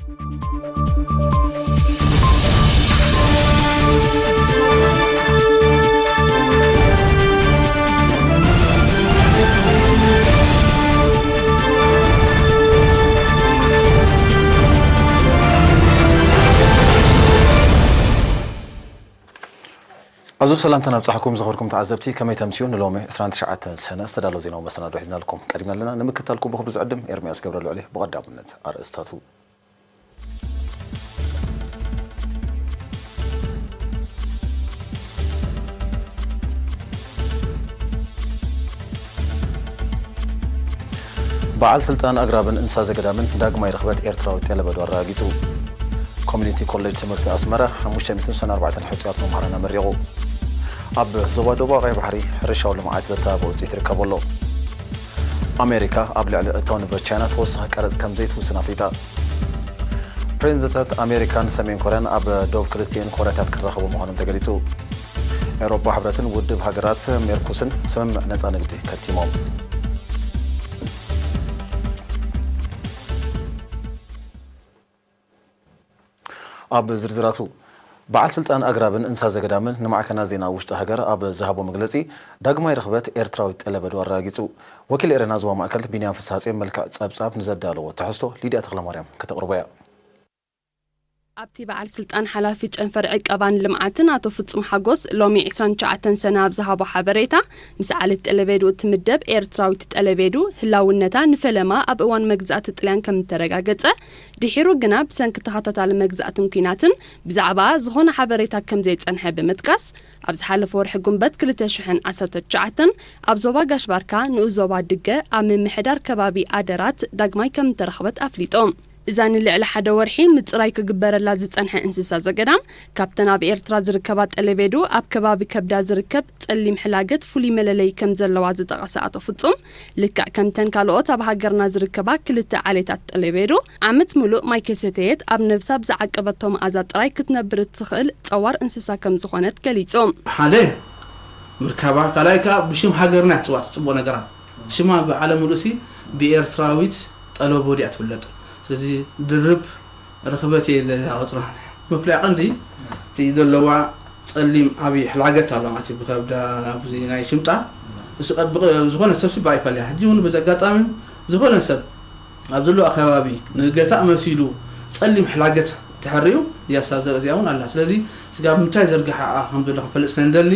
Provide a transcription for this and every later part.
ኣዙ ሰላምታ ናብጻሕኩም ዝኸበርኩም ተዓዘብቲ፣ ከመይ ተምስዩ? ንሎሚ ዕስራን ትሽዓተን ሰነ ዝተዳለወ ዜናዊ መሰናዶ ሒዝናልኩም ቀሪብና ኣለና። ንምክትታልኩም ብኽብሪ ዝዕድም ኤርምያስ ገብረልዑል እየ። ብቐዳምነት ኣርእስታቱ። በዓል ስልጣን ኣግራብን እንስሳ ዘገዳምን ዳግማይ ርኽበት ኤርትራዊ ጤለበዶ ኣረጋጊጹ። ኮሚኒቲ ኮሌጅ ትምህርቲ ኣስመራ ሓሙሽተ ሚእትን ስሳን ኣርባዕተን ሕጹያት መምሃራን ኣመሪቑ። ኣብ ዞባ ደቡብ ቀይሕ ባሕሪ ሕርሻዊ ልምዓት ዘተባብዕ ውጽኢት ይርከቦ ኣሎ። ኣሜሪካ ኣብ ልዕሊ እታው ንብረት ቻይና ተወሳኺ ቀረጽ ከም ዘይትውስን ኣፍሊጣ። ፕሬዚደንታት ኣሜሪካን ሰሜን ኮርያን ኣብ ዶብ ክልቲኤን ኮርያታት ክራኸቡ ምዃኖም ተገሊጹ። ኤውሮጳ ሕብረትን ውድብ ሃገራት ሜርኩስን ስምምዕ ነጻ ንግዲ ከቲሞም። ኣብ ዝርዝራቱ፣ በዓል ስልጣን ኣግራብን እንስሳ ዘገዳምን ንማዕከናት ዜና ውሽጢ ሃገር ኣብ ዝሃቦ መግለጺ፣ ዳግማይ ርኽበት ኤርትራዊት ጠለበዶ ኣረጋጊጹ። ወኪል ኤረና ዞባ ማእከል ቢንያም ፍስሃጼ መልክዕ ጸብጻብ ንዘዳለዎ ትሕዝቶ ሊድያ ተኽለማርያም ከተቕርቦ እያ። ኣብቲ በዓል ስልጣን ሓላፊ ጨንፈር ዕቀባን ልምዓትን ኣቶ ፍጹም ሓጎስ ሎሚ ዕስራን ትሽዓተን ሰነ ኣብ ዝሃቦ ሓበሬታ፣ ምስ ዓሌት ጠለቤዱ እትምደብ ኤርትራዊት ጠለቤዱ ህላውነታ ንፈለማ ኣብ እዋን መግዛእቲ ጥልያን ከም እተረጋገጸ፣ ድሒሩ ግና ብሰንኪ ተኸታታሊ መግዛእትን ኲናትን ብዛዕባኣ ዝኾነ ሓበሬታ ከም ዘይጸንሐ ብምጥቃስ፣ ኣብ ዝሓለፈ ወርሒ ጉንበት ክልተ ሽሕን ዓሰርተ ትሽዓተን ኣብ ዞባ ጋሽ ባርካ ንኡስ ዞባ ድገ ኣብ ምምሕዳር ከባቢ ኣደራት ዳግማይ ከም እተረኽበት ኣፍሊጡ። እዛ ንልዕሊ ሓደ ወርሒ ምጽራይ ክግበረላ ዝጸንሐ እንስሳ ዘገዳም፣ ካብተን ኣብ ኤርትራ ዝርከባ ጠለቤዱ ኣብ ከባቢ ከብዳ ዝርከብ ጸሊም ሕላገት ፍሉይ መለለዪ ከም ዘለዋ ዝጠቐሰ ኣቶ ፍጹም፣ ልክዕ ከምተን ካልኦት ኣብ ሃገርና ዝርከባ ክልተ ዓሌታት ጠለቤዱ፣ ዓመት ምሉእ ማይ ከይሰተየት ኣብ ነብሳ ብዝዓቀበቶ መኣዛ ጥራይ ክትነብር እትኽእል ጸዋር እንስሳ ከም ዝኾነት ገሊጹ። ሓደ ምርካባ፣ ካልኣይ ከኣ ብሽም ሃገርና እያ ትጽዋዕ፣ እቲ ጽቡቕ ነገራ። ሽማ ብዓለም ምሉእሲ ብኤርትራዊት ጠለቦ ድያ ትፍለጥ። ስለዚ ድርብ ርኽበት እየ ለዛ ቁጽራ። መፍለያ ቀንዲ እቲ ዘለዋ ጸሊም ዓቢ ሕላገት ኣሎ፣ ማለት እዩ፣ ብከብዳ ኣብዚ ናይ ሽምጣ። እሱ ቀ-፣ ብቐ-፣ ዝኾነ ሰብ ስባ ኣይፈልያ። ሕጂ እውን በዚ ኣጋጣሚ ዝኾነ ሰብ ኣብ ዘለዎ ኣከባቢ ንገታእ መሲሉ ጸሊም ሕላገት ተሐርዩ፣ እዚኣ ስጋ ዘርኢ እዚኣ እውን ኣላ። ስለዚ ስጋ ብምንታይ ዘርግሓ ከም ዘሎ ክንፈልጥ ስለ ንደሊ፣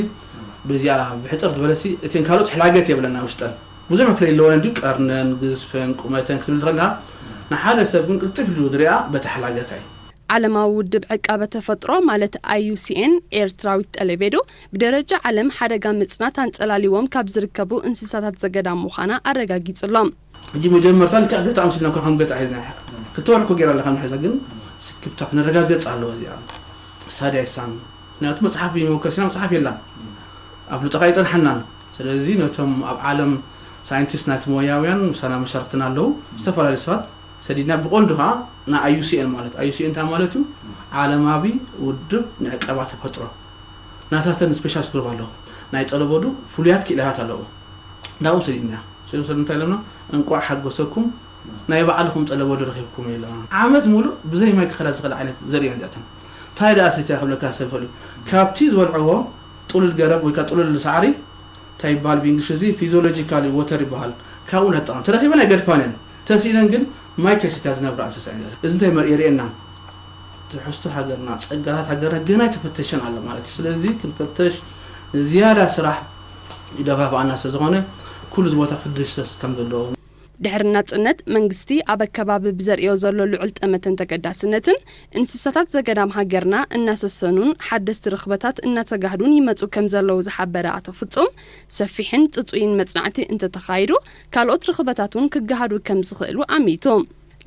በዚኣ ብሕጽር ዝበለሲ እተን ካልኦት ሕላገት የብለና ውሽጠን። ብዙሕ መፍለይ ኣለወን እንድዩ፣ ቀርነን፣ ግዝፈን፣ ቁመተን ክትብል ትኽእል ኢኻ። ንሓደ ሰብ ግን ቅልጥፍ ኢሉ ዝሪኣ በታ ሕላገታ እዩ። ዓለማዊ ውድብ ዕቃበ ተፈጥሮ ማለት ኣይ ዩ ሲ ኤን ኤርትራዊት ጠለቤዶ ብደረጃ ዓለም ሓደጋ ምጽናት ኣንጸላሊዎም ካብ ዝርከቡ እንስሳታት ዘገዳም ምዃና ኣረጋጊጹ ኣሎ። ሕጂ መጀመርታ ልክዕ ገታ ኣምሲልና እኮ ከም ገታ ሒዝና፣ ክልተ ወርሒ እኮ ጌራ ኣለካ ንሕዛ፣ ግን ስክብታ ክነረጋገጽ ኣለዎ እዚኣ። ሳዳይሳን ምክንያቱ መጽሓፍ ይመወከስና፣ መጽሓፍ የላን። ኣፍልጦ ከኣ ይጸንሐናን። ስለዚ ነቶም ኣብ ዓለም ሳይንቲስት ናይቲ ሞያውያን ምሳና መሻርክትና ኣለዉ። ዝተፈላለዩ ሰባት ሰዲድና፣ ብቐንዱ ከኣ ን ኣይ ዩ ሲ ኤን ማለት፣ ኣይ ዩ ሲ ኤን እንታይ ማለት እዩ? ዓለማዊ ውድብ ንዕቀባ ተፈጥሮ። ናታተን ስፔሻል ግሩፕ ኣለዉ። ናይ ጠለበዱ ፍሉያት ክኢላታት ኣለዉ። ናብኦም ሰዲድና። ሰዲድ፣ ሰዲድ እንታይ ኢሎምና? እንቋዕ ሓጎሰኩም፣ ናይ ባዕልኹም ጠለበዱ ረኺብኩም ኢሎምና። ዓመት ሙሉእ ብዘይ ማይ ክኸዳ ዝኽእል ዓይነት ዘርኢ እየን እዚኣተን። እንታይ ደኣ ሰትያ ክብለካ ሰብ ይኽእል እዩ። ካብቲ ዝበልዕዎ ጥሉል ገረብ ወይ ከዓ ጥሉል ሳዕሪ፣ እንታይ ይበሃል ብእንግሊሽ፣ እዚ ፊዚዮሎጂካሊ ወተር ይበሃል። ካብኡ ነጠቐም ተረኺበን ኣይገድፋን እየን። ተሲለን ግን ማይ ከይሰትያ ዝነብራ እንስሳ እየን። እዚ እንታይ መር-፣ የርእየና? ትሕዝቶ ሃገርና፣ ጸጋታት ሃገርና ገና ኣይተፈተሸን ኣሎ ማለት እዩ። ስለዚ ክንፈተሽ ዝያዳ ስራሕ ይደፋፍኣና ስለ ዝኾነ፣ ኩሉ እዚ ቦታ ክድህሰስ ከም ዘለዎ። ድሕሪ ናጽነት፣ መንግስቲ ኣብ ኣከባቢ ብዘርእዮ ዘሎ ልዑል ጠመተን ተገዳስነትን፣ እንስሳታት ዘገዳም ሃገርና እናሰሰኑን ሓደስቲ ርኽበታት እናተጋህዱን ይመጹ ከም ዘለዉ ዝሓበረ ኣቶ ፍጹም፣ ሰፊሕን ጽጹይን መጽናዕቲ እንተተኻይዱ፣ ካልኦት ርኽበታት እውን ክገሃዱ ከም ዝኽእሉ ኣሚቱ።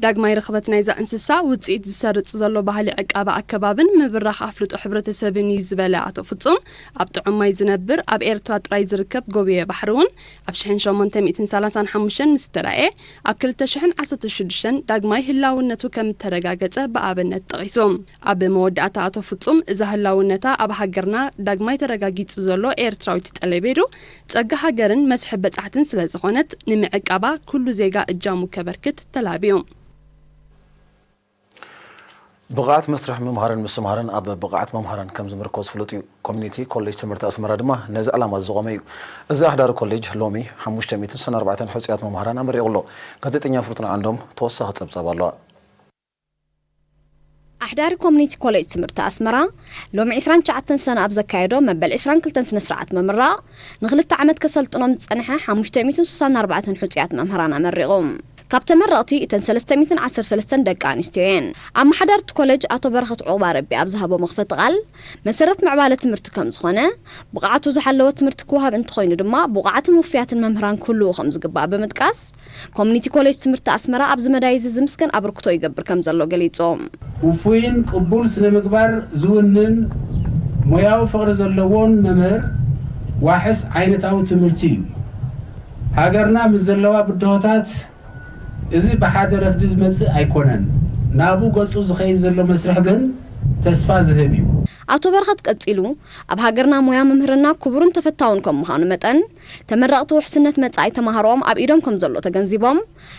ዳግማይ ርኽበት ናይዛ እንስሳ ውጽኢት ዝሰርጽ ዘሎ ባህሊ ዕቃበ ኣከባብን ምብራኽ ኣፍልጦ ሕብረተሰብን እዩ ዝበለ ኣቶ ፍጹም፣ ኣብ ጥዑም ማይ ዝነብር ኣብ ኤርትራ ጥራይ ዝርከብ ጎብየ ባሕሪ እውን ኣብ ሽሕን ሸሞንተ ሚእትን ሰላሳን ሓሙሽተን ምስ ተራእየ፣ ኣብ ክልተ ሽሕን ዓሰርተ ሽዱሽተን ዳግማይ ህላውነቱ ከም እተረጋገጸ ብኣብነት ጠቒሱ። ኣብ መወዳእታ ኣቶ ፍጹም፣ እዛ ህላውነታ ኣብ ሃገርና ዳግማይ ተረጋጊጹ ዘሎ ኤርትራዊት ጠለቤዱ፣ ጸጋ ሃገርን መስሕብ በጻሕትን ስለ ዝኾነት፣ ንምዕቃባ ኩሉ ዜጋ እጃሙ ከበርክት ተላብዩ። ብቕዓት መስርሕ ምምሃርን ምስትምሃርን ኣብ ብቕዓት መምሃራን ከም ዝምርኮዝ ፍሉጥ እዩ። ኮሚኒቲ ኮሌጅ ትምህርቲ ኣስመራ ድማ ነዚ ዕላማ ዝቖመ እዩ። እዚ ኣሕዳሪ ኮሌጅ ሎሚ ሓሙሽተ ሚእትን ስሳን ኣርባዕተን ሕጹያት መምሃራን ኣመሪቑ ኣሎ። ጋዜጠኛ ፍርቱና ዓንዶም ተወሳኺ ጸብጻብ ኣለዋ። ኣሕዳሪ ኮሚኒቲ ኮሌጅ ትምህርቲ ኣስመራ ሎሚ ዕስራን ትሽዓተን ሰነ ኣብ ዘካየዶ መበል ዕስራን ክልተን ስነ ስርዓት ምምራቕ ንክልተ ዓመት ከሰልጥኖም ዝጸንሐ ሓሙሽተ ሚእትን ስሳን ኣርባዕተን ሕጹያት መምህራን ኣመሪቑ። ካብ ተመረቕቲ እተን ሰለስተ ሚእትን ዓሰርተ ሰለስተን ደቂ ኣንስትዮ እየን። ኣመሓዳርቲ ኮሌጅ ኣቶ በረኸት ዑቕባረቢ ኣብ ዝሃቦ መኽፈቲ ቃል መሰረት ምዕባለ ትምህርቲ ከም ዝኾነ፣ ብቕዓቱ ዝሓለወ ትምህርቲ ክወሃብ እንተኾይኑ ድማ ብቑዓትን ውፉያትን መምህራን ክህልዉ ከም ዝግባእ ብምጥቃስ፣ ኮሚኒቲ ኮሌጅ ትምህርቲ ኣስመራ ኣብዚ መዳይ እዚ ዝምስገን ኣበርክቶ ይገብር ከም ዘሎ ገሊጾም። ውፉይን ቅቡል ስነ ምግባር ዝውንን ሞያዊ ፍቕሪ ዘለዎን መምህር ዋሕስ ዓይነታዊ ትምህርቲ እዩ። ሃገርና ምስ ዘለዋ ብድሆታት እዚ ብሓደ ረፍዲ ዝመጽእ ኣይኮነን። ናብኡ ገጹ ዝኸይድ ዘሎ መስርሕ ግን ተስፋ ዝህብ እዩ። ኣቶ በረኸት ቀጺሉ፣ ኣብ ሃገርና ሞያ ምምህርና ክቡርን ተፈታውን ከም ምዃኑ መጠን፣ ተመረቕቲ ውሕስነት መጻኢ ተማሃሮኦም ኣብ ኢዶም ከም ዘሎ ተገንዚቦም፣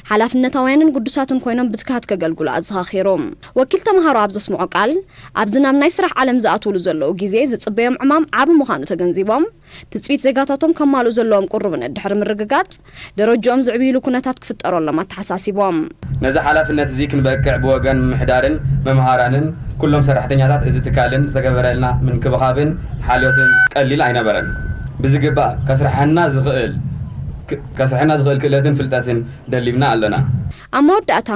ሓላፍነታውያንን ግዱሳትን ኮይኖም ብትግሃት ከገልግሉ ኣዘኻኺሩ። ወኪል ተማሃሮ ኣብ ዘስምዖ ቃል፣ ኣብዚ ናብ ናይ ስራሕ ዓለም ዝኣትውሉ ዘለዉ ግዜ ዝጽበዮም ዕማም ዓቢ ምዃኑ ተገንዚቦም፣ ትጽቢት ዜጋታቶም ከማልኡ ዘለዎም ቅሩብነት ድሕሪ ምርግጋጽ፣ ደረጅኦም ዝዕብይሉ ኩነታት ክፍጠረሎም ኣተሓሳሲቦም። ነዚ ሓላፍነት እዚ ክንበቅዕ ብወገን ምምሕዳርን መምሃራንን ኩሎም ሰራሕተኛታት እዚ ትካልን ዝተገበረልና ምንክብኻብን ሓልዮትን ቀሊል ኣይነበረን። ብዝግባእ ከስርሐና ዝኽእል፣ ከስርሐና ዝኽእል ክእለትን ፍልጠትን ደሊብና ኣለና። ኣብ መወዳእታ፣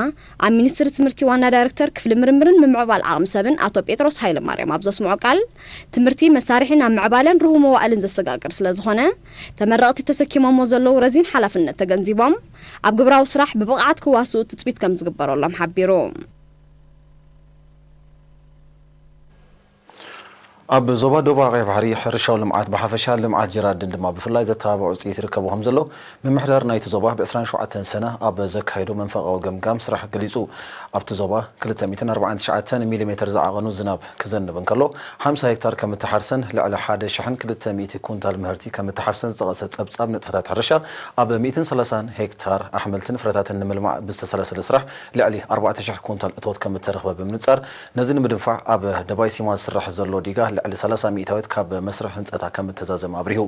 ኣብ ሚኒስትሪ ትምህርቲ ዋና ዳይሬክተር ክፍሊ ምርምርን ምምዕባል ዓቕሚ ሰብን ኣቶ ጴጥሮስ ሃይለማርያም ኣብ ዘስምዖ ቃል፣ ትምህርቲ መሳርሒ ናብ ምዕባለን ርሁው መዋእልን ዘሰጋግር ስለ ዝኾነ፣ ተመረቕቲ ተሰኪሞሞ ዘለዉ ረዚን ሓላፍነት ተገንዚቦም፣ ኣብ ግብራዊ ስራሕ ብብቕዓት ክዋስኡ ትጽቢት ከም ዝግበረሎም ሓቢሩ። ኣብ ዞባ ደቡብ ቀይሕ ባሕሪ ሕርሻዊ ልምዓት ብሓፈሻ ልምዓት ጀራዲን ድማ ብፍላይ ዘተባብዕ ውፅኢት ይርከቡ ከም ዘሎ ምምሕዳር ናይቲ ዞባ ብዕስራን ሸውዓተን ሰነ ኣብ ዘካየዶ መንፈቃዊ ገምጋም ስራሕ ገሊፁ። ኣብቲ ዞባ ክልተ ሚእትን ኣርባዓን ትሽዓተን ሚሊሜትር ዝዓቐኑ ዝናብ ክዘንብ እንከሎ፣ ሓምሳ ሄክታር ከም እተሓርሰን ልዕሊ ሓደ ሽሕን ክልተ ሚእቲ ኩንታል ምህርቲ ከም እተሓፍሰን ዝጠቐሰ ጸብጻብ ንጥፈታት ሕርሻ፣ ኣብ ሚእትን ሰላሳን ሄክታር ኣሕምልትን ፍረታትን ንምልማዕ ብዝተሰላሰለ ስራሕ ልዕሊ ኣርባዕተ ሽሕ ኩንታል እቶት ከም እተረኽበ ብምንጻር፣ ነዚ ንምድንፋዕ ኣብ ደባይ ሲማ ዝስራሕ ዘሎ ዲጋ ልዕሊ ሰላሳ ሚእታዊት ካብ መስርሕ ህንጸታ ከም እተዛዘመ ኣብሪሁ።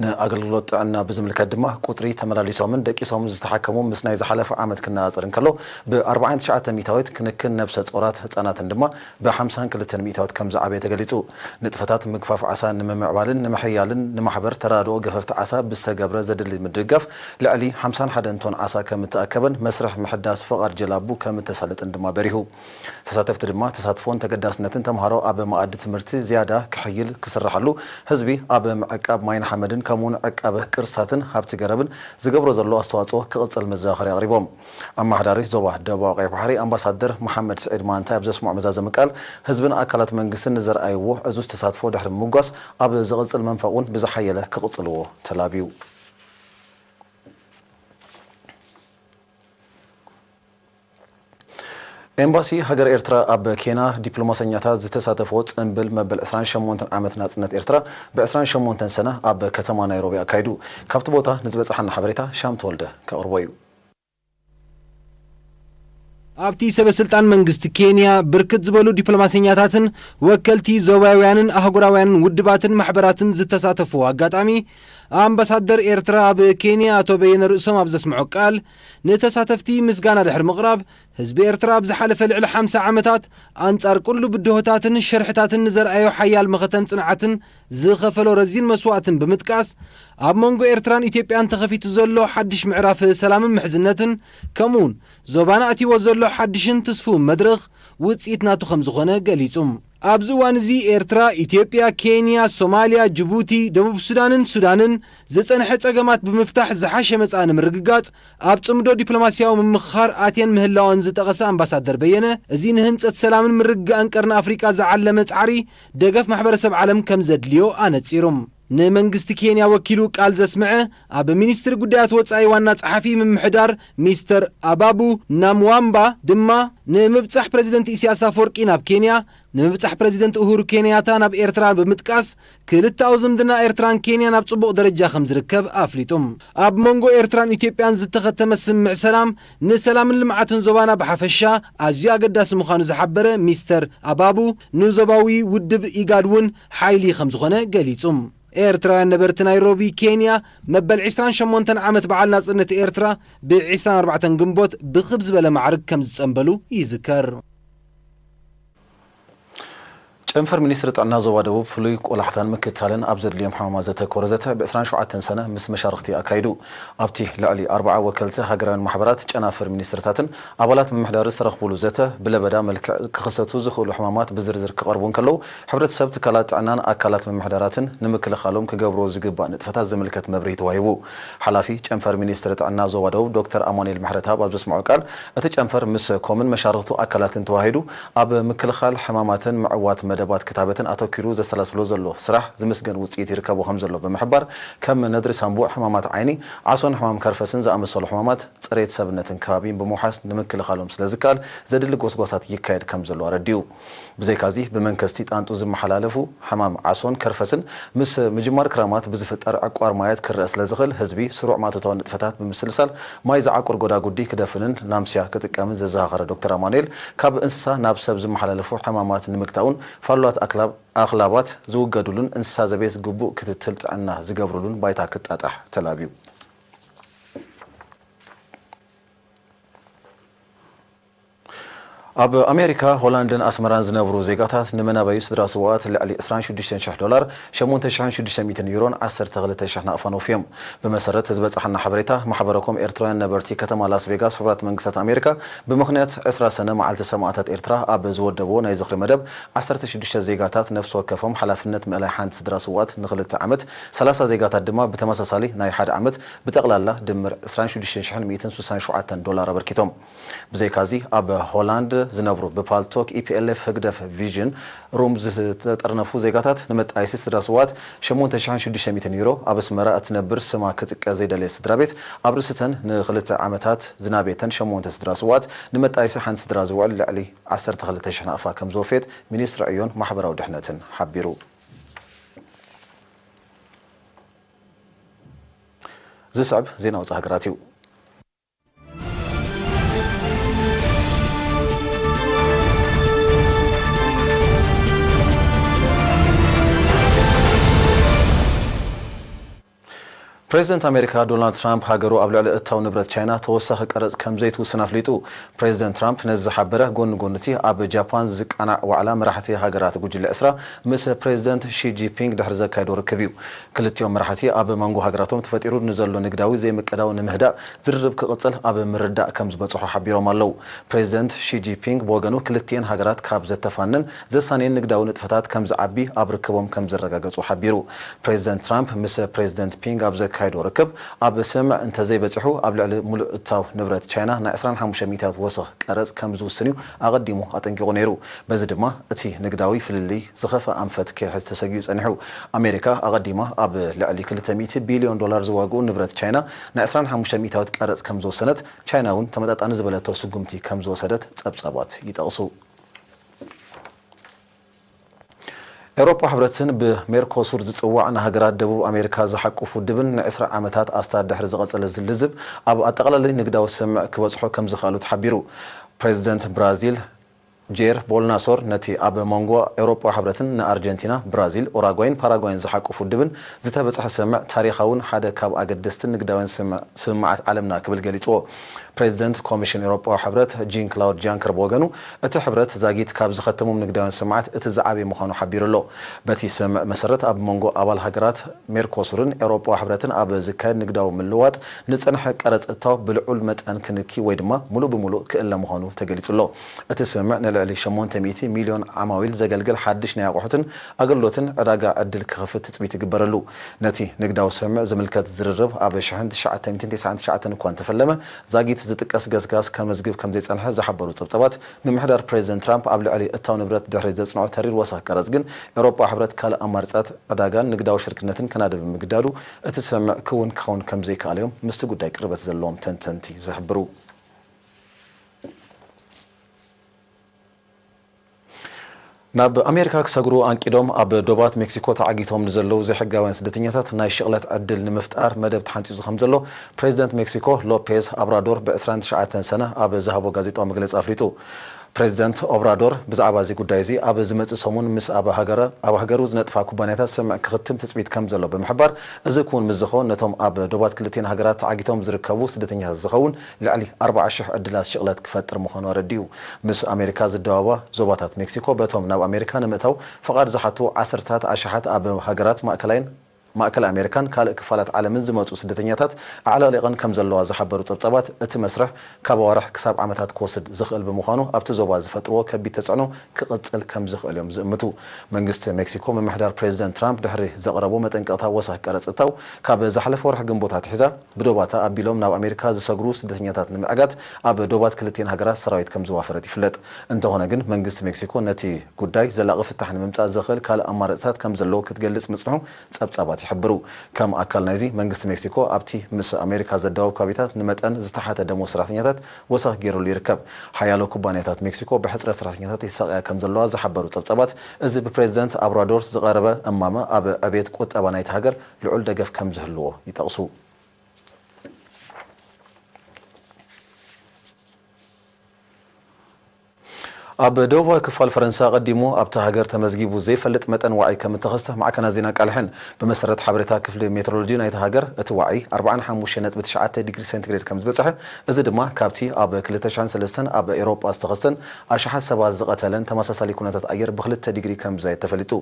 ንኣገልግሎት ጥዕና ብዝምልከት ድማ፣ ቁጽሪ ተመላሊሶምን ደቂሶምን ዝተሓከሙ ምስ ናይ ዝሓለፈ ዓመት ክነጻጸር እንከሎ፣ ብ ኣርባዓን ትሽዓተን ሚእታዊት፣ ክንክን ነብሰ ጾራት ህጻናትን ድማ ብ ሓምሳን ክልተን ሚእታዊት ከም ዝዓበየ ተገሊጹ። ንጥፈታት ምግፋፍ ዓሳ ንምምዕባልን ንምሕያልን ንማሕበር ተራድኦ ገፈፍቲ ዓሳ ብዝተገብረ ዘድሊ ምድግጋፍ፣ ልዕሊ ሓምሳን ሓደን ቶን ዓሳ ከም እተኣከበን መስርሕ ምሕዳስ ፍቓድ ጀላቡ ከም እተሳለጠን ድማ በሪሁ። ተሳተፍቲ ድማ፣ ተሳትፎን ተገዳስነትን ተምሃሮ ኣብ መኣዲ ትምህርቲ ዝያዳ ክሕይል ክስርሓሉ፣ ህዝቢ ኣብ ምዕቃብ ማይን ሓመድን ከምኡውን ዕቃበ ቅርስታትን ሃብቲ ገረብን ዝገብሮ ዘሎ ኣስተዋፅኦ ክቕፅል መዘኻኸሪ ኣቕሪቦም። ኣመሓዳሪ ዞባ ደቡባዊ ቀይሕ ባሕሪ ኣምባሳደር መሓመድ ስዒድ ማንታይ ኣብ ዘስምዖ መዛዘሚ ቃል፣ ህዝብን ኣካላት መንግስትን ንዘርኣይዎ ዕዙዝ ተሳትፎ ድሕሪ ምምጓስ፣ ኣብ ዝቕፅል መንፈቕ እውን ብዝሓየለ ክቕፅልዎ ተላብዩ። ኤምባሲ ሃገር ኤርትራ ኣብ ኬንያ ዲፕሎማሰኛታት ዝተሳተፍዎ ጽምብል መበል ዕስራን ሸሞንተን ዓመት ናጽነት ኤርትራ ብ ዕስራን ሸሞንተን ሰነ ኣብ ከተማ ናይሮቢ ኣካይዱ። ካብቲ ቦታ ንዝበጽሓና ሓበሬታ ሻም ተወልደ ከቕርቦ እዩ። ኣብቲ ሰበ ስልጣን መንግስቲ ኬንያ ብርክት ዝበሉ ዲፕሎማሰኛታትን ወከልቲ ዞባውያንን ኣህጉራውያንን ውድባትን ማሕበራትን ዝተሳተፍዎ ኣጋጣሚ፣ ኣምባሳደር ኤርትራ ኣብ ኬንያ ኣቶ በየነ ርእሶም ኣብ ዘስምዖ ቃል፣ ንተሳተፍቲ ምስጋና ድሕሪ ምቕራብ፣ ህዝቢ ኤርትራ ኣብ ዝሓለፈ ልዕሊ ሓምሳ ዓመታት ኣንጻር ኩሉ ብድሆታትን ሽርሕታትን ንዘርኣዮ ሓያል መኸተን ጽንዓትን ዝኸፈሎ ረዚን መስዋእትን ብምጥቃስ፣ ኣብ መንጎ ኤርትራን ኢትዮጵያን ተኸፊቱ ዘሎ ሓድሽ ምዕራፍ ሰላምን ምሕዝነትን፣ ከምኡውን ዞባና ኣትይዎ ዘሎ ሓድሽን ትስፉውን መድረኽ ውጽኢት ናቱ ከም ዝኾነ ገሊጹ። ኣብዚ እዋን እዚ ኤርትራ፣ ኢትዮጵያ፣ ኬንያ፣ ሶማልያ፣ ጅቡቲ፣ ደቡብ ሱዳንን ሱዳንን ዝጸንሐ ጸገማት ብምፍታሕ ዝሓሸ መጻኢ ንምርግጋጽ ኣብ ጽምዶ ዲፕሎማስያዊ ምምኽኻር ኣትየን ምህላወን ዝጠቐሰ ኣምባሳደር በየነ፣ እዚ ንህንጸት ሰላምን ምርግጋእን ቀርኒ ኣፍሪቃ ዝዓለመ ጻዕሪ ደገፍ ማሕበረሰብ ዓለም ከም ዘድልዮ ኣነጺሩ። ንመንግስቲ ኬንያ ወኪሉ ቃል ዘስምዐ ኣብ ሚኒስትሪ ጉዳያት ወጻኢ ዋና ጸሓፊ ምምሕዳር ሚስተር ኣባቡ ናምዋምባ ድማ፣ ንምብጻሕ ፕረዚደንት ኢሳያስ ኣፈወርቂ ናብ ኬንያ፣ ንምብጻሕ ፕረዚደንት ኡሁሩ ኬንያታ ናብ ኤርትራ ብምጥቃስ፣ ክልተኣዊ ዝምድና ኤርትራን ኬንያን ኣብ ጽቡቕ ደረጃ ከም ዝርከብ ኣፍሊጡ። ኣብ መንጎ ኤርትራን ኢትዮጵያን ዝተኸተመ ስምምዕ ሰላም፣ ንሰላምን ልምዓትን ዞባና ብሓፈሻ ኣዝዩ ኣገዳሲ ምዃኑ ዝሓበረ ሚስተር ኣባቡ፣ ንዞባዊ ውድብ ኢጋድ እውን ሓይሊ ከም ዝኾነ ገሊጹ። ኤርትራውያን ነበርቲ ናይሮቢ፣ ኬንያ፣ መበል ዕስራን ሸሞንተን ዓመት በዓል ናጽነት ኤርትራ ብ ዕስራን ኣርባዕተን ግንቦት ብኽብ ዝበለ ማዕርግ ከም ዝጸንበሉ ይዝከር። ጨንፈር ሚኒስትሪ ጥዕና ዞባ ደቡብ ፍሉይ ቆላሕታን ምክትታልን ኣብ ዘድልዮም ሕማማት ዘተኮረ ዘተ ብ ዕስራን ሸውዓተን ሰነ ምስ መሻርኽቲ ኣካይዱ። ኣብቲ ልዕሊ ኣርብዓ ወከልቲ ሃገራውያን ማሕበራት፣ ጨናፍር ሚኒስትርታትን ኣባላት ምምሕዳር ዝተረኽቡሉ ዘተ፣ ብለበዳ መልክዕ ክኽሰቱ ዝኽእሉ ሕማማት ብዝርዝር ክቐርቡ እንከለዉ፣ ሕብረተሰብ፣ ትካላት ጥዕናን ኣካላት ምምሕዳራትን ንምክልኻሎም ክገብርዎ ዝግባእ ንጥፈታት ዝምልከት መብርሂ ተዋሂቡ። ሓላፊ ጨንፈር ሚኒስትሪ ጥዕና ዞባ ደቡብ ዶክተር ኣማኑኤል ምሕረተኣብ ኣብ ዘስምዖ ቃል፣ እቲ ጨንፈር ምስ ኮምን መሻርኽቱ ኣካላትን ተዋሂዱ ኣብ ምክልኻል ሕማማትን ምዕዋት መደባት ክታበትን ኣተኲሩ ዘሰላስሎ ዘሎ ስራሕ ዝምስገን ውጽኢት ይርከቦ ከም ዘሎ ብምሕባር፣ ከም ነድሪ ሳንቡእ፣ ሕማማት ዓይኒ፣ ዓሶን ሕማም ከርፈስን ዝኣመሰሉ ሕማማት ጽሬት ሰብነትን ከባቢን ብምውሓስ ንምክልኻሎም ስለ ዝከኣል ዘድሊ ጎስጓሳት ይካየድ ከም ዘሎ ኣረዲኡ። ብዘይካዚ ብመንከስቲ ጣንጡ ዝመሓላለፉ ሕማም ዓሶን ከርፈስን ምስ ምጅማር ክራማት ብዝፍጠር ዕቋር ማያት ክረአ ስለ ዝኽእል ህዝቢ ስሩዕ ማእቶታዊ ንጥፈታት ብምስልሳል ማይ ዝዓቁር ጎዳጉዲ ክደፍንን ላምስያ ክጥቀምን ዘዘኻኸረ ዶክተር ኣማኑኤል፣ ካብ እንስሳ ናብ ሰብ ዝመሓላለፉ ሕማማት ንምግታኡን ፋሉላት ኣክላብ ኣኽላባት ዝውገዱሉን እንስሳ ዘቤት ግቡእ ክትትል ጥዕና ዝገብሩሉን ባይታ ክጣጣሕ ተላብዩ። ኣብ ኣሜሪካ፣ ሆላንድን ኣስመራን ዝነብሩ ዜጋታት ንመናበዩ ስድራ ስውኣት ልዕሊ ዕስራን ሽዱሽተን ሽሕ ዶላር፣ ሸሞንተ ሽሕን ሽዱሽተ ሚእትን ዩሮን ዓሰርተ ክልተ ሽሕ ናቕፋን ኣውፍዮም። ብመሰረት ዝበጻሓና ሓበሬታ፣ ማሕበረኮም ኤርትራውያን ነበርቲ ከተማ ላስ ቬጋስ፣ ሕቡራት መንግስታት ኣሜሪካ፣ ብምኽንያት ዕስራ ሰነ መዓልቲ ሰማእታት ኤርትራ ኣብ ዝወደብዎ ናይ ዝኽሪ መደብ፣ ዓሰርተ ሽዱሽተ ዜጋታት ነፍሲ ወከፎም ሓላፍነት ምእላይ ሓንቲ ስድራ ስውኣት ንኽልተ ዓመት፣ ሰላሳ ዜጋታት ድማ ብተመሳሳሊ ናይ ሓደ ዓመት፣ ብጠቕላላ ድምር ዕስራን ሽዱሽተ ሽሕን ሚእትን ስሳን ሸውዓተን ዶላር ኣበርኪቶም። ብዘይካዚ፣ ኣብ ሆላንድ ዝነብሩ ብፓልቶክ፣ ኢ ፒ ኤል ኤፍ፣ ህግደፍ፣ ቪዥን ሩም ዝተጠርነፉ ዜጋታት ንመጣየሲ ስድራ ስውኣት ሸሞንተ ሽሕን ሽዱሽተ ሚእትን ዩሮ፣ ኣብ ኣስመራ እትነብር ስማ ክጥቀስ ዘይደለየት ስድራ ቤት ኣብ ርእሲተን ንኽልተ ዓመታት ዝናቤተን ሸሞንተ ስድራ ስውኣት ንመጣየሲ ሓንቲ ስድራ ዝውዕል ልዕሊ ዓሰርተ ክልተ ሽሕ ናቕፋ ከም ዝወፈየት ሚኒስትሪ ዕዮን ማሕበራዊ ድሕነትን ሓቢሩ። ዝስዕብ ዜና ወጻኢ ሃገራት እዩ። ፕሬዚደንት ኣሜሪካ ዶናልድ ትራምፕ፣ ሃገሩ ኣብ ልዕሊ እታው ንብረት ቻይና ተወሳኺ ቀረጽ ከም ዘይትውስን ኣፍሊጡ። ፕሬዚደንት ትራምፕ ነዚ ዝሓበረ፣ ጎኒ ጎኒ እቲ ኣብ ጃፓን ዝቃናዕ ዋዕላ መራሕቲ ሃገራት ጉጅለ ዕስራ ምስ ፕሬዚደንት ሺ ጂንፒንግ ድሕሪ ዘካየዶ ርክብ እዩ። ክልቲኦም መራሕቲ፣ ኣብ መንጎ ሃገራቶም ተፈጢሩ ንዘሎ ንግዳዊ ዘይምቅዳው ንምህዳእ ዝርርብ ክቕጽል ኣብ ምርዳእ ከም ዝበጽሑ ሓቢሮም ኣለዉ። ፕሬዚደንት ሺ ጂንፒንግ ብወገኑ፣ ክልቲኤን ሃገራት ካብ ዘተፋነን ዘሳንየን ንግዳዊ ንጥፈታት ከም ዝዓቢ ኣብ ርክቦም ከም ዘረጋገጹ ሓቢሩ። ፕሬዚደንት ትራምፕ ምስ ፕሬዚደንት ፒንግ ኣብ ዘካየዶ ርክብ፣ ኣብ ስምምዕ እንተዘይበጺሑ፣ ኣብ ልዕሊ ሙሉእ እታው ንብረት ቻይና ናይ ዕስራን ሓሙሽተ ሚእታዊት ወሰኽ ቀረጽ ከም ዝውስን እዩ ኣቐዲሙ ኣጠንቂቑ ነይሩ። በዚ ድማ እቲ ንግዳዊ ፍልልይ ዝኸፍአ ኣንፈት ክሕዝ ተሰጊኡ ጸኒሑ። ኣሜሪካ ኣቐዲማ ኣብ ልዕሊ ክልተ ሚእቲ ቢልዮን ዶላር ዝዋግኡ ንብረት ቻይና ናይ ዕስራን ሓሙሽተ ሚእታዊት ቀረጽ ከም ዝወሰነት፣ ቻይና እውን ተመጣጣኒ ዝበለቶ ስጉምቲ ከም ዝወሰደት ጸብጻባት ይጠቕሱ። ኤውሮጳ ሕብረትን ብሜርኮሱር ዝጽዋዕ ንሃገራት ደቡብ ኣሜሪካ ዝሓቁፍ ውድብን ንዕስራ ዓመታት ኣስታት ድሕሪ ዝቐጸለ ልዝብ ኣብ ኣጠቓላሊ ንግዳዊ ስምምዕ ክበጽሑ ከም ዝኸኣሉ ተሓቢሩ። ፕሬዚደንት ብራዚል ጄር ቦልናሶር ነቲ ኣብ መንጎ ኤውሮጳ ሕብረትን ንኣርጀንቲና፣ ብራዚል፣ ኡራጓይን ፓራጓይን ዝሓቁፍ ውድብን ዝተበጽሐ ስምምዕ ታሪኻውን ሓደ ካብ ኣገደስትን ንግዳውያን ስምምዕ-፣ ስምምዓት ዓለምና ክብል ገሊጽዎ። ፕሬዚደንት ኮሚሽን ኤውሮጳዊ ሕብረት ጂን ክላውድ ጃንከር ብወገኑ፣ እቲ ሕብረት ዛጊት ካብ ዝኸተሞም ንግዳውያን ስምምዓት እቲ ዝዓበየ ምዃኑ ሓቢሩ ኣሎ። በቲ ስምምዕ መሰረት፣ ኣብ መንጎ ኣባል ሃገራት ሜርኮሱርን ኤውሮጳዊ ሕብረትን ኣብ ዝካየድ ንግዳዊ ምልውዋጥ ንጸንሐ ቀረጽ እታው ብልዑል መጠን ክንኪ ወይ ድማ ምሉእ ብምሉእ ክእለ ምዃኑ ተገሊጹ ኣሎ። እቲ ስምምዕ ንልዕሊ ሸሞንተ ሚእቲ ሚልዮን ዓማዊል ዘገልግል ሓድሽ ናይ ኣቑሑትን ኣገልግሎትን ዕዳጋ ዕድል ክኸፍት ትጽቢት ይግበረሉ። ነቲ ንግዳዊ ስምምዕ ዝምልከት ዝርርብ ኣብ ሽሕን ትሽዓተ ሚእትን ተስዓን ትሽዓተን እኳ እንተፈለመ፣ ዛጊት ዝጥቀስ ገስጋስ ከመዝግብ ከም ዘይጸንሐ ዝሓበሩ ጸብጻባት፣ ምምሕዳር ፕሬዚደንት ትራምፕ ኣብ ልዕሊ እታው ንብረት ድሕሪ ዘጽንዖ ተሪር ወሰኽ ቀረጽ ግን፣ ኤውሮጳ ሕብረት ካልእ ኣማርጻት ዕዳጋን ንግዳዊ ሽርክነትን ከናድብ ምግዳዱ እቲ ስምምዕ ክውን ክኸውን ከም ዘይከኣለ እዮም ምስቲ ጉዳይ ቅርበት ዘለዎም ተንተንቲ ዝሕብሩ። ናብ ኣሜሪካ ክሰግሩ ኣንቂዶም ኣብ ዶባት ሜክሲኮ ተዓጊቶም ንዘለዉ ዘይሕጋውያን ስደተኛታት ናይ ሽቕለት ዕድል ንምፍጣር መደብ ተሓንጺጹ ከም ዘሎ ፕሬዚደንት ሜክሲኮ ሎፔዝ ኦብራዶር ብ ዕስራን ትሽዓተን ሰነ ኣብ ዝሃቦ ጋዜጣዊ መግለጺ ኣፍሊጡ። ፕሬዚደንት ኦብራዶር ብዛዕባ እዚ ጉዳይ እዚ ኣብ ዝመጽእ ሰሙን ምስ ኣብ ሃገረ-፣ ኣብ ሃገሩ ዝነጥፋ ኩባንያታት ስምምዕ ክኽትም ትጽቢት ከም ዘሎ ብምሕባር፣ እዚ ክውን ምስ ዝኸውን ነቶም ኣብ ዶባት ክልቲኤን ሃገራት ተዓጊቶም ዝርከቡ ስደተኛታት ዝኸውን ልዕሊ ኣርባዓ ሽሕ ዕድላት ሽቕለት ክፈጥር ምዃኑ ኣረዲኡ። ምስ ኣሜሪካ ዝደባባ ዞባታት ሜክሲኮ በቶም ናብ ኣሜሪካ ንምእታው ፍቓድ ዝሓቱ ዓሰርታት ኣሽሓት ኣብ ሃገራት ማእከላይን ማእከል ኣሜሪካን ካልእ ክፋላት ዓለምን ዝመጹ ስደተኛታት ኣዕለቕሊቐን ከም ዘለዋ ዝሓበሩ ጸብጻባት፣ እቲ መስርሕ ካብ ኣዋርሕ ክሳብ ዓመታት ክወስድ ዝኽእል ብምዃኑ፣ ኣብቲ ዞባ ዝፈጥርዎ ከቢድ ተጽዕኖ ክቕጽል ከም ዝኽእል እዮም ዝእምቱ። መንግስቲ ሜክሲኮ፣ ምምሕዳር ፕሬዚደንት ትራምፕ ድሕሪ ዘቕረቦ መጠንቀቕታ ወሰኽ ቀረጽ እታው፣ ካብ ዝሓለፈ ወርሒ ግንቦት ኣትሒዛ ብዶባታ ኣቢሎም ናብ ኣሜሪካ ዝሰግሩ ስደተኛታት ንምዕጋት ኣብ ዶባት ክልቲኤን ሃገራት ሰራዊት ከም ዘዋፈረት ይፍለጥ። እንተኾነ ግን፣ መንግስቲ ሜክሲኮ ነቲ ጉዳይ ዘላቒ ፍታሕ ንምምጻእ ዘኽእል ካልእ ኣማራጺታት ከም ዘለዎ ክትገልጽ ምጽንሑ ጸብጻባት ይሕብሩ። ከም ኣካል ናይዚ፣ መንግስቲ ሜክሲኮ ኣብቲ ምስ ኣሜሪካ ዘዳወብ ከባቢታት ንመጠን ዝተሓተ ደሞዝ ሰራሕተኛታት ወሰኽ ገይሩሉ ይርከብ። ሓያሎ ኩባንያታት ሜክሲኮ ብሕጽረት ሰራሕተኛታት ይሳቐያ ከም ዘለዋ ዝሓበሩ ጸብጻባት፣ እዚ ብፕሬዚደንት ኦብራዶር ዝቐረበ እማመ ኣብ ዕብየት ቁጠባ ናይቲ ሃገር ልዑል ደገፍ ከም ዝህልዎ ይጠቕሱ። ኣብ ደቡባዊ ክፋል ፈረንሳ፣ ቀዲሙ ኣብታ ሃገር ተመዝጊቡ ዘይፈልጥ መጠን ዋዒ ከም እተኸስተ ማዕከናት ዜና ኣቃሊሐን። ብመሰረት ሓበሬታ ክፍሊ ሜትሮሎጂ ናይታ ሃገር፣ እቲ ዋዒ ኣርባዓን ሓሙሽተ ነጥቢ ትሽዓተ ዲግሪ ሴንቲግሬድ ከም ዝበጽሐ፣ እዚ ድማ ካብቲ ኣብ ክልተ ሽሕን ሰለስተን ኣብ ኤውሮጳ ዝተኸስተን ኣሽሓት ሰባት ዝቐተለን ተመሳሳሊ ኩነታት ኣየር ብክልተ ዲግሪ ከም ዝዛየድ ተፈሊጡ።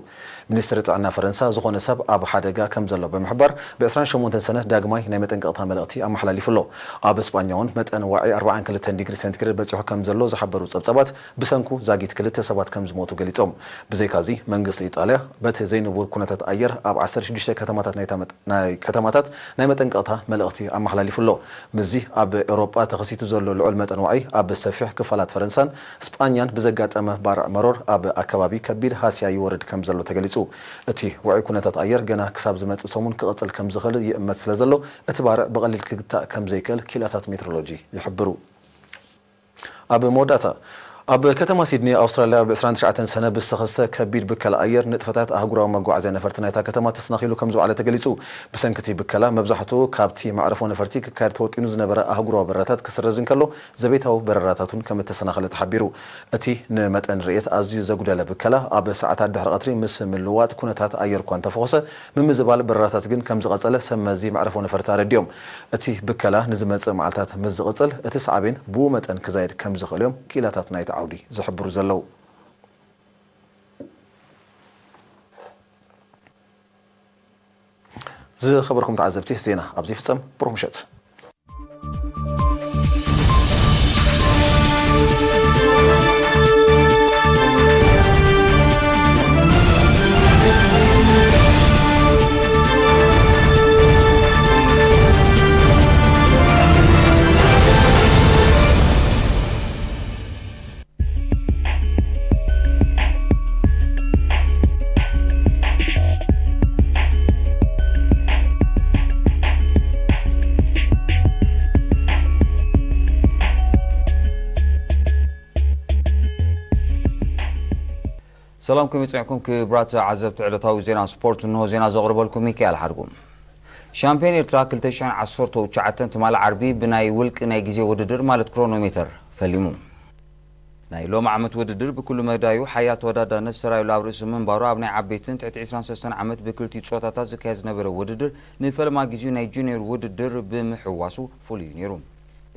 ሚኒስትሪ ጥዕና ፈረንሳ፣ ዝኾነ ሰብ ኣብ ሓደጋ ከም ዘሎ ብምሕባር፣ ብ ዕስራን ሸሞንተን ሰነ ዳግማይ ናይ መጠንቀቕታ መልእኽቲ ኣመሓላሊፉ ኣሎ። ኣብ እስጳኛ እውን መጠን ዋዒ ኣርባዓን ክልተን ዲግሪ ሴንቲግሬድ በጺሑ ከም ዘሎ ዝሓበሩ ጸብጻባት፣ ብሰንኩ ዛጊት ክልተ ሰባት ከም ዝሞቱ ገሊጾም። ብዘይካዚ፣ መንግስቲ ኢጣልያ፣ በቲ ዘይንቡር ኩነታት ኣየር ኣብ ዓሰርተ ሽዱሽተ ከተማታት ናይ ታመ-፣ ናይ ከተማታት ናይ መጠንቀቕታ መልእኽቲ ኣመሓላሊፉ ኣሎ። ምስዚ ኣብ ኤውሮጳ ተኸሲቱ ዘሎ ልዑል መጠን ዋዒ፣ ኣብ ሰፊሕ ክፋላት ፈረንሳን ስጳኛን ብዘጋጠመ ባርዕ መሮር ኣብ ኣከባቢ ከቢድ ሃስያ ይወርድ ከም ዘሎ ተገሊጹ። እቲ ውዑይ ኩነታት ኣየር ገና ክሳብ ዝመጽእ ሰሙን ክቕጽል ከም ዝኽእል ይእመት ስለ ዘሎ፣ እቲ ባርዕ ብቐሊል ክግታእ ከም ዘይክእል ክኢላታት ሜትሮሎጂ ይሕብሩ። ኣብ መወዳእታ፣ ኣብ ከተማ ሲድኒ ኣውስትራልያ፣ ብ ዕስራን ትሽዓተን ሰነ ብዝተኸስተ ከቢድ ብከላ ኣየር፣ ንጥፈታት ኣህጉራዊ መጓዓዝያ ነፈርቲ ናይታ ከተማ ተሰናኺሉ ከም ዝወዓለ ተገሊጹ። ብሰንኪ እቲ ብከላ፣ መብዛሕትኡ ካብቲ መዕረፎ ነፈርቲ ክካየድ ተወጢኑ ዝነበረ ኣህጉራዊ በረራታት ክስረዝ እንከሎ፣ ዘቤታዊ በረራታት እውን ከም እተሰናኸለ ተሓቢሩ። እቲ ንመጠን ርእየት ኣዝዩ ዘጉደለ ብከላ፣ ኣብ ሰዓታት ድሕሪ ቀትሪ ምስ ምልዋጥ ኩነታት ኣየር እኳ እንተፈኾሰ፣ ምምዝባል በረራታት ግን ከም ዝቐጸለ ሰብ መዚ መዕረፎ ነፈርቲ ኣረዲኦም። እቲ ብከላ ንዝመጽእ መዓልታት ምስ ዝቕጽል፣ እቲ ሳዕቤን ብኡ መጠን ክዛየድ ከም ዝኽእል እዮም ክኢላታት ናይቲ ዓውዲ ዝሕብሩ ዘለዉ። ዝኸበርኩም ተዓዘብቲ፣ ዜና ኣብዚ ይፍጸም። ብሩኽ ምሸት። ሰላም፣ ከመይ ጸኒሕኩም ክቡራት ዓዘብቲ ዕለታዊ ዜና ስፖርት? እንሆ ዜና ዘቕርበልኩም ሚካኤል ሓድጉ። ሻምፒዮን ኤርትራ ክልተ ሽሕን ዓሰርተው ትሽዓተን ትማሊ ዓርቢ ብናይ ውልቂ ናይ ግዜ ውድድር ማለት ክሮኖሜተር ፈሊሙ። ናይ ሎሚ ዓመት ውድድር ብኩሉ መዳዩ ሓያል ተወዳዳርነት ዝተራእየሉ ኣብ ርእሲ ምንባሩ፣ ኣብ ናይ ዓበይትን ትሕቲ ዕስራን ሰለስተን ዓመት ብክልቲኡ ጾታታት ዝካየድ ዝነበረ ውድድር ንፈለማ ግዜኡ ናይ ጁኒየር ውድድር ብምሕዋሱ ፍሉይ እዩ ነይሩ።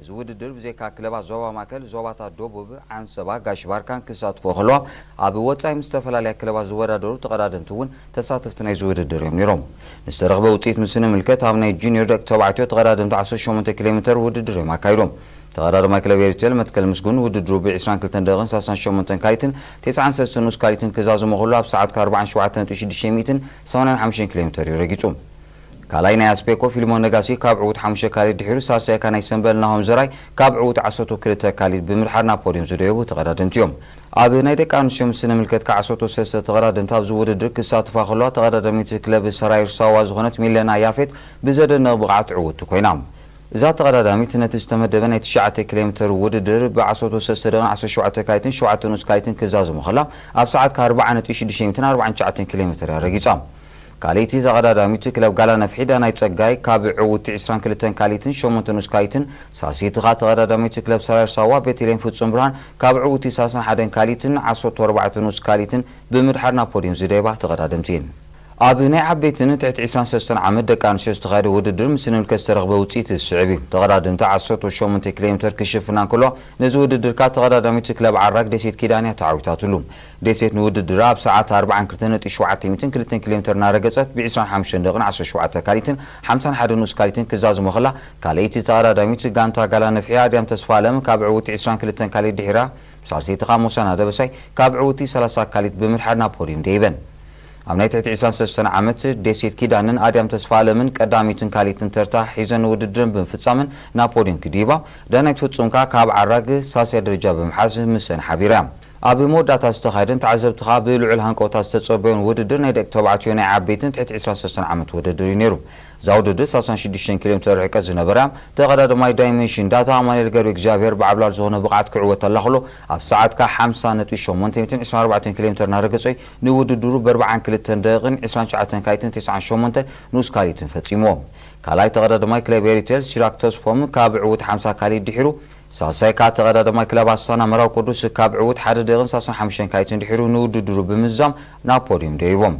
እዚ ውድድር ብዘይካ ክለባት ዞባ ማእከል፣ ዞባታት ደቡብ፣ ዓንሰባ፣ ጋሽ ባርካን ክሳትፎ ከለዋ፣ ኣብ ወጻኢ ምስ ዝተፈላለያ ክለባት ዝወዳደሩ ተቐዳደምቲ እውን ተሳተፍቲ ናይዚ ውድድር እዮም ነይሮም። ንዝተረኽበ ውጽኢት ምስ ንምልከት፣ ኣብ ናይ ጁኒየር ደቂ ተባዕትዮ ተቐዳደምቲ ዓሰርተ ሸሞንተ ኪሎ ሜተር ውድድር እዮም ኣካይዶም። ተቐዳዳማይ ክለብ ኤሪቴል መትከል ምስጉን ውድድሩ ብ ዕስራን ክልተን ደቂቕን ሰላሳን ሸሞንተን ካሊትን ተስዓን ሰለስተን ንኡስ ካሊትን ክዛዝሞ ከሎ፣ ኣብ ሰዓት ኣርባዓን ሸውዓተን ነጥቢ ሽዱሽተ ሚእትን ሰማንያን ሓሙሽተን ኪሎ ሜተር እዩ ረጊጹ። ካልኣይ ናይ ኣስፔኮ ፊልሞን ነጋሲ ካብ ዕዉት ሓሙሽተ ካሊድ ድሒሩ፣ ሳልሳይ ከኣ ናይ ሰምበል ናሆም ዘራይ ካብ ዕዉት ዓሰርተ ክልተ ካሊድ ብምድሓር ናብ ፖድዮም ዝደየቡ ተቐዳደምቲ እዮም። ኣብ ናይ ደቂ ኣንስትዮ ምስ ንምልከት ከኣ ዓሰርተ ሰለስተ ተቐዳደምቲ ኣብዚ ውድድር ክሳተፋ ከለዋ፣ ተቐዳዳሚት ክለብ ሰራይር ሳዋ ዝኾነት ሚለና ያፌት ብዘደንቕ ብቕዓት ዕውትቲ ኮይና። እዛ ተቐዳዳሚት ነቲ ዝተመደበ ናይ ትሽዓተ ኪሎ ሜተር ውድድር ብ ዓሰርተ ሰለስተ ደቂቕን ዓሰርተ ሸውዓተ ካሊትን ሸውዓተ ንኡስ ካሊትን ክዛዝሞ ከላ፣ ኣብ ሰዓት ከኣ ኣርብዓ ነጥቢ ሽዱሽተ ሚእትን ኣርባዓን ትሽዓተን ኪሎ ሜተር እያ ረጊጻ። ካልኣይቲ ተቐዳዳሚት ክለብ ጋላ ነፍሒ ዳናይ ጸጋይ ካብ ዕውቲ ዕስራን ክልተን ካሊትን ሸሞንተ ንኡስ ካሊትን፣ ሳልሰይቲ ከኣ ተቐዳዳሚት ክለብ ሰራር ሳዋ ቤተልሔም ፍጹም ብርሃን ካብ ዕውቲ ሰላሳን ሓደን ካሊትን ዓሰርተ ኣርባዕተ ንኡስ ካሊትን ብምድሓር ናብ ፖድዮም ዝደየባ ተቐዳደምቲ እየን። ኣብ ናይ ዓበይትን ትሕቲ ዕስራን ሰለስተን ዓመት ደቂ ኣንስትዮ ዝተኻየደ ውድድር ምስ ንምልከት ዝተረኽበ ውጽኢት ዝስዕብ እዩ። ተቐዳደምቲ ዓሰርተ ሸሞንተ ኪሎ ሜተር ክሽፍና እንከለዋ፣ ነዚ ውድድር ከኣ ተቐዳዳሚት ክለብ ዓራግ ደሴት ኪዳን እያ ተዓዊታትሉ። ደሴት ንውድድራ ኣብ ሰዓት ኣርባዓን ክልተን ነጥቢ ሸውዓተ ሚእትን ክልተን ኪሎ ሜተር እናረገጸት፣ ብ ዕስራን ሓሙሽተን ደቂቕን ዓሰርተ ሸውዓተ ካሊትን ሓምሳን ሓደ ንኡስ ካሊትን ክዛዝሞ ከላ፣ ካልኣይቲ ተቐዳዳሚት ጋንታ ጋላ ነፍሒ ኣድያም ተስፋ ኣለም ካብ ዕውቲ ዕስራን ክልተን ካሊት ድሒራ፣ ሳልሰይቲ ከኣ ሞሳና ደበሳይ ካብ ዕውቲ ሰላሳ ካሊት ብምድሓር ናብ ፖድዮም ደይበን። ኣብ ናይ ትሕቲ ዕስራን ሰለስተን ዓመት ደሴት ኪዳንን ኣድያም ተስፋ ኣለምን ቀዳሚትን ካሊትን ተርታ ሒዘን ውድድርን ብምፍጻምን ናብ ፖድዮም ክድይባ፣ ዳናይት ፍጹም ከኣ ካብ ዓራግ ሳልሳይ ደረጃ ብምሓዝ ምስአን ሓቢራ እያ። ኣብ መወዳእታ ዝተኻየደን ተዓዘብቲ ከኣ ብልዑል ሃንቀውታ ዝተጸበዮን ውድድር ናይ ደቂ ተባዕትዮ ናይ ዓበይትን ትሕቲ ዕስራን ሰለስተን ዓመት ውድድር እዩ ነይሩ። እዛ ውድድር ሰላሳን ሽዱሽተን ኪሎ ሜተር ርሕቀት ዝነበራ እያ። ተቐዳዳማይ ዳይመንሽን ዳታ ኣማኑኤል ገብረ እግዚኣብሔር ብዓብላል ዝኾነ ብቕዓት ክዕወት ኣላ ከሎ፣ ኣብ ሰዓት ከኣ ሓምሳ ነጥቢ ሸሞንተ ሚእትን ዕስራን ኣርባዕተን ኪሎ ሜተር እናረገጸ እዩ ንውድድሩ ብ ኣርባዓን ክልተን ደቂቕን ዕስራን ትሽዓተን ካሊትን ተስዓን ሸሞንተን ንኡስ ካሊትን ፈጺምዎ። ካልኣይ ተቐዳዳማይ ክለብ ኤሪቴል ሲራክ ተስፎም ካብ ዕዉት ሓምሳ ካሊት ድሒሩ፣ ሳልሳይ ከኣ ተቐዳዳማይ ክለብ ኣስታና መራዊ ቅዱስ ካብ ዕዉት ሓደ ደቂቕን ሰላሳን ሓሙሽተን ካሊትን ድሒሩ ንውድድሩ ብምዝዛም ናብ ፖድዮም ደይቦም።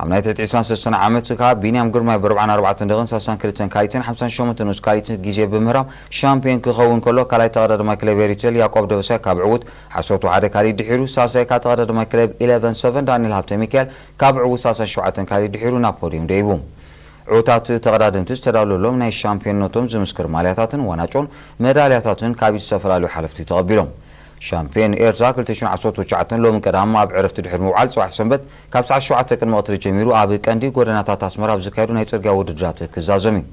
ኣብ ናይ ትሕቲ ዕስራን ሰለስተን ዓመት ከኣ ቢንያም ግርማይ ብ ኣርባዓን ኣርባዕተን ደቂቕን ሰላሳን ክልተን ካሊትን ሓምሳን ሸሞንተን ንኡስ ካሊት ግዜ ብምህራም ሻምፒዮን ክኸውን ከሎ፣ ካልኣይ ተቐዳዳማይ ክለብ ኤሪቴል ያዕቆብ ደበሳይ ካብ ዕዉት ዓሰርተ ሓደ ካሊት ድሒሩ፣ ሳልሳይ ከኣ ተቐዳዳማይ ክለብ ኢለቨን ሰቨን ዳንኤል ሃብተ ሚካኤል ካብ ዕዉት ሰላሳን ሸውዓተን ካሊት ድሒሩ ናብ ፖድዮም ደይቡ። ዕዉታት ተቐዳደምቲ ዝተዳለወሎም ናይ ሻምፒዮንነቶም ዝምስክር ማልያታትን ዋናጮን መዳልያታትን ካብ ዝተፈላለዩ ሓለፍቲ ተቐቢሎም። ሻምፒዮን ኤርትራ ክልተ ሽሕን ዓሰርተ ትሽዓተን ሎሚ ቀዳም ኣብ ዕረፍቲ ድሕሪ ምውዓል፣ ጽባሕ ሰንበት ካብ ሰዓት ሸውዓተ ቅድሚ ቀትሪ ጀሚሩ ኣብ ቀንዲ ጎደናታት ኣስመራ ኣብ ዝካየዱ ናይ ጽርግያ ውድድራት ክዛዘም እዩ።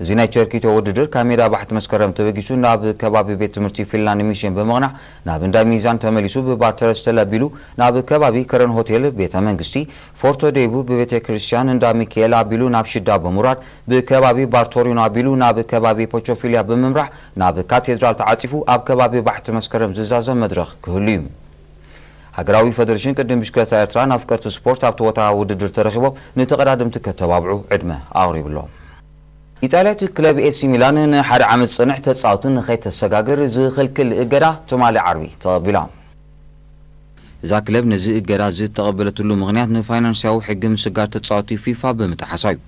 እዚ ናይ ቸርኪቶ ውድድር ካብ ሜዳ ባሕቲ መስከረም ተበጊሱ ናብ ከባቢ ቤት ትምህርቲ ፊንላንድ ሚሽን ብምቕናዕ፣ ናብ እንዳ ሚዛን ተመሊሱ ብባርተረስ ተለቢሉ ናብ ከባቢ ከረን ሆቴል ቤተ መንግስቲ፣ ፎርቶ ደይቡ ብቤተ ክርስቲያን እንዳ ሚካኤል ኣቢሉ ናብ ሽዳ ብምውራድ፣ ብከባቢ ባርቶሪኖ ኣቢሉ ናብ ከባቢ ፖቾፊልያ ብምምራሕ ናብ ካቴድራል ተዓጺፉ ኣብ ከባቢ ባሕቲ መስከረም ዝዛዘም መድረኽ ክህሉ እዩ። ሃገራዊ ፈደሬሽን ቅድም ብሽክለታ ኤርትራ ንኣፍቀርቲ ስፖርት ኣብቲ ቦታ ውድድር ተረኺቦም ንተቐዳደምቲ ከተባብዑ ዕድመ ኣቕሪቡ ኣሎ። ኢጣልያዊት ክለብ ኤሲ ሚላን ንሓደ ዓመት ዝጸንሕ ተጻወቲ ንኸይተሰጋግር ዝኽልክል እገዳ ትማሊ ዓርቢ ተቐቢላ። እዛ ክለብ ነዚ እገዳ ዝተቐበለትሉ ምኽንያት ንፋይናንስያዊ ሕጊ ምስጋር ተጻወቲ ፊፋ ብምጥሓሳ እዩ።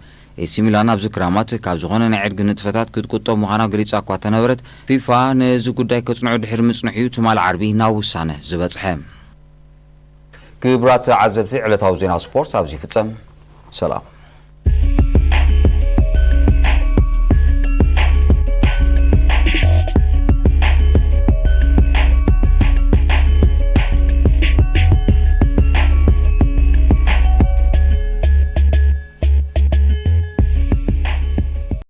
ኤሲ ሚላን ኣብዚ ክራማት ካብ ዝኾነ ናይ ዕድጊ ንጥፈታት ክትቁጠብ ምዃና ገሊጻ እኳ እንተነበረት፣ ፊፋ ነዚ ጉዳይ ከጽንዖ ድሕሪ ምጽንሑ እዩ ትማሊ ዓርቢ ናብ ውሳነ ዝበጽሐ። ክቡራት ተዓዘብቲ፣ ዕለታዊ ዜና ስፖርት ኣብዚ ይፍጸም። ሰላም።